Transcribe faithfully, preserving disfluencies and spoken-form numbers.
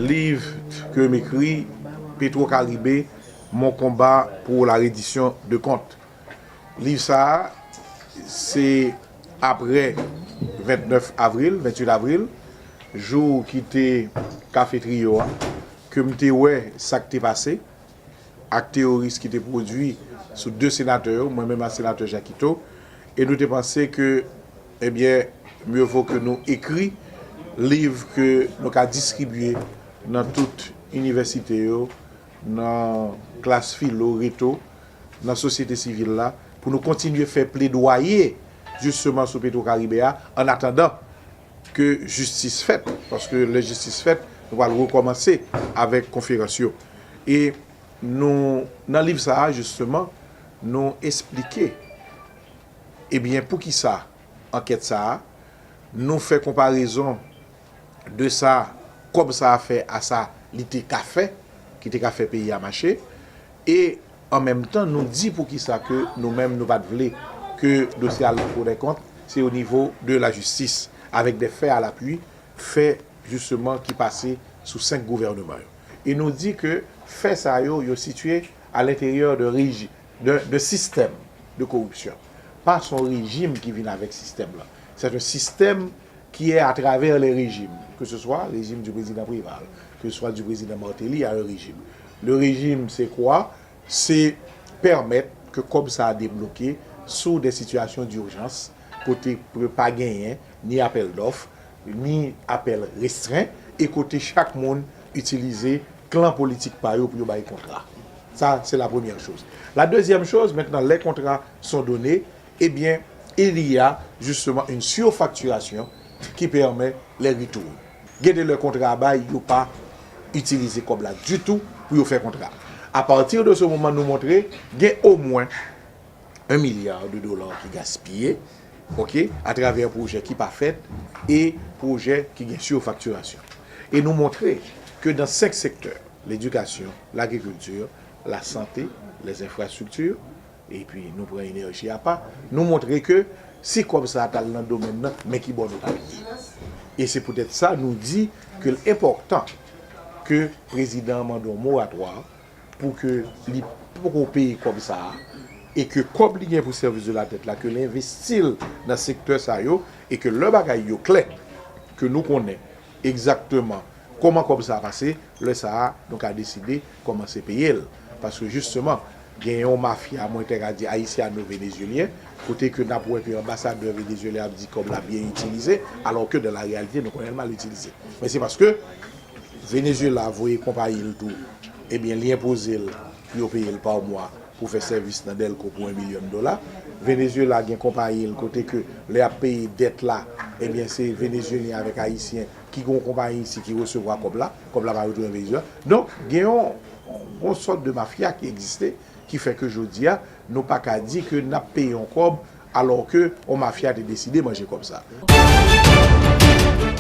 Livre que m'écris, Petro Caribe, mon combat pour la reddition de comptes. Liv sa a, se apre vennèf avril, venntuit avril, jou ki te Kafe Triyo a, ke m te wè sa k te pase ak teyoris ki te pwodui sou de senatè yo, mwen menm ak senatè Jakito, e nou te panse ke, ebyen, mye vo ke nou ekri liv ke nou ka distribye nan tout inivèsite yo, nan klas filo, reto, nan sosyete sivil la, pou nou kontinye fè pledwaye, jisteman, sou Petro Caribe a, an atandan ke jistis fèt, paske lè jistis fèt, nou pral rekòmanse avèk konferans yo. E nou, nan liv sa a, jisteman, nou esplike, ebyen, poukisa ankèt sa a, nou fè konparezon de sa kòb sa a fè a sa li te ka fè, ki te ka fè peyi a mache, e an menm tan, nou di poukisa ke nou menm, nou pa t vle ke dosye al nan Cour des comptes, se o nivo de la jistis, avèk de fè a lapui, fè, jisteman, ki pase sou senk gouvèneman yo. E nou di ke fè sa yo, yo sitiye a lenteryè de reji-, de, de sistèm de koripsyon. Pa se yon rejim ki vin avèk sistèm lan. C'est un système qui est à travers les régimes, que ce soit régime du président Préval, que ce soit du président Martelly, il y a un régime. Le régime, c'est quoi? Se pèmèt ke kòb sa a debloke sou de sitiyasyon dijans, kote pa genyen ni apèl dòf, ni apèl restren, e kote chak moun itilize klan politik pa yo pou yo bay kontra. Sa, c'est la première chose. La deuxième chose, maintenant, les contrats sont donnés, eh bien, il y a justement une surfacturation qui permet les retours. Gen de lè kontra a bay, yo pa itilize kòb la ditou pou yo fè kontra. A pati de se moman, nou montre gen omwen un milliard de dollars ki gaspiye, ok, atravè pwojè ki pa fèt e pwojè ki gen sifaktirasyon. E nou montre ke nan senk sektè, ledikasyon, lagrikilti, lasante, lèzenfrastrikti, epi nou pran enèji apa, nou montre ke si kòb sa a t al nan domèn nan, men ki bò nou t ap ye. E se poutèt sa nou di ke l enpòtan ke prezidan an mande yon moratwa pou ke li poko peye kòb sa a, e ke kòb li gen pou sèvis de la dèt la, ke l envesti l nan sektè sa yo, e ke lè bagay yo klè, ke nou konnen egzakteman kòman kòb sa a pase, lè sa a, nou ka deside kòmanse peye l. Paske jisteman, gen yon mafya, mwen te ka di ayisyano-venezyelyen, kote ke n ap wè ke anbasadè venezyelyen ap di kòb la byen itilize, alò ke dan la reyalite, nou konnen l mal itilize. Men se paske Venezyela voye konpayi l tou, ebyen, li enpoze l pou yo peye l pa mwa pou fè sèvis nan Dèlko pou yon milyon dola. Venezyela gen konpayi l kote ke lè y ap peye dèt la, ebyen, se Venezyelyen avèk Ayisyen ki gen yon konpayi isi ki resevwa kòb la, kòb la pa retounen Venezyela. Donk, gen yon, yon sòt de mafya ki egziste, ki fè ke jodi a, nou pa ka di ke n ap peye yon kòb, alò ke yon mafya te deside manje kòb sa.